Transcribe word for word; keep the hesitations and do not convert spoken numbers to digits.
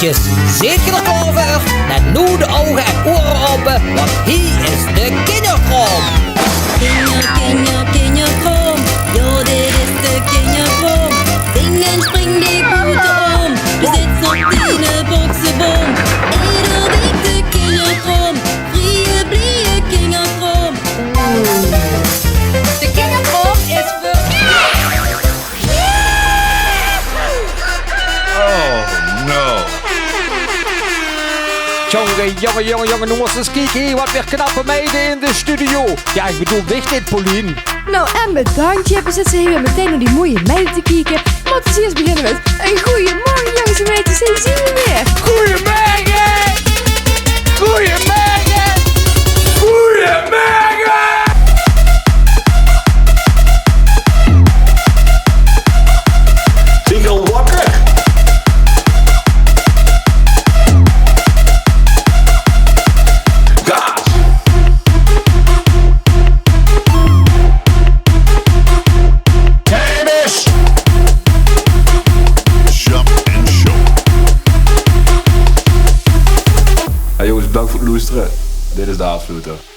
Kinjertjes, zeet geer d'r klaor veur? Dan noe de ouge en oere aope, want hie is de kinjerkraom. Kinjer, kinjer, kinjerkraom. Jao, dit is de kinjerkraom. Zing en spring de boete óm. Veer zitte op de bokseboom. Eder week de kinjerkraom. Vrieje, blieje kinjerkraom. De kinjerkraom is veur Oh, no. Jónge, jónge, jónge, jónge, noe mós se ins kieke, hie, wat veur knappe meide in de studio. Jao, ich bedoel dich dit, Paulien. Nou, en bedank, Tjip. Veer zitte hie weer metein nao die moeie meide te kieke. Laote veer ins beginne mit: goeiemorge, jónges en meidjes, hie zeen veer weer. Goeiemorge! Goeiemorge! Goeiemorge! Zeet geer al wakker? Gaas! Time is! Jump and show. Hey jónges, bedank veur 't loestere. Dit is de aafsloeter.